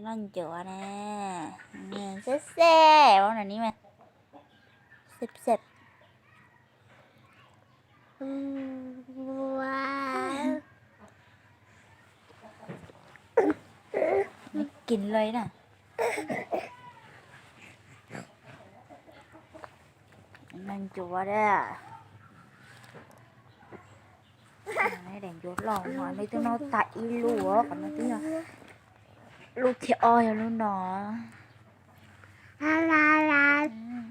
ນ້ອງຈົວນະ ແມ່ນແຊບໆ ເວົ້າແນວນີ້ແມ່ນແຊບໆ. ວ້າວ ກິນເລີຍນະ ມັນຈົວເດີ້. ໃຫ້ແດງຢົດລອງມາ ໄດ້ຕົວນ້ອງຕາອີຫຼວກ ກັນມາຕິເນາະ ລູກທີ່ອ້ອຍລູກເນາະ. ອືມ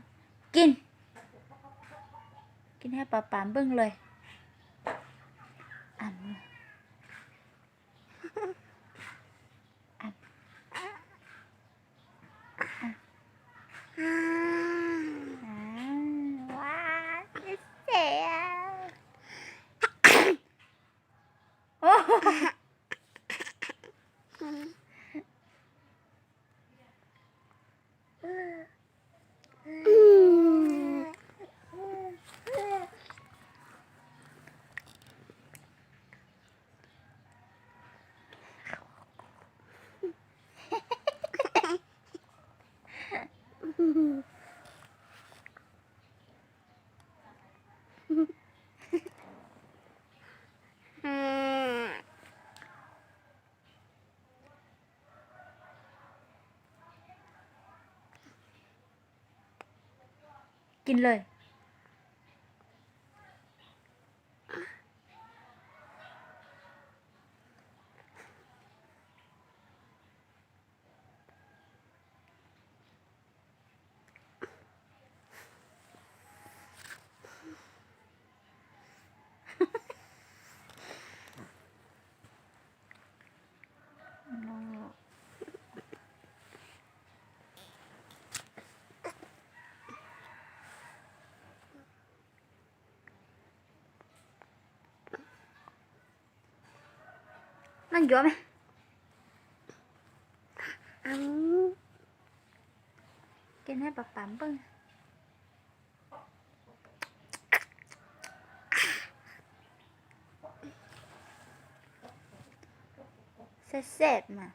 ກິນ ກິນໃຫ້ປາປາເບິ່ງເລີຍ ອັນ ອັນ ຫວານແຊບ. ໂອ້ ກິນເລີຍ. ນັ່ງຢູ່ແມະ ອືມ ກິນໃຫ້ປາປາເບິ່ງ ແຊບໆ ມາ.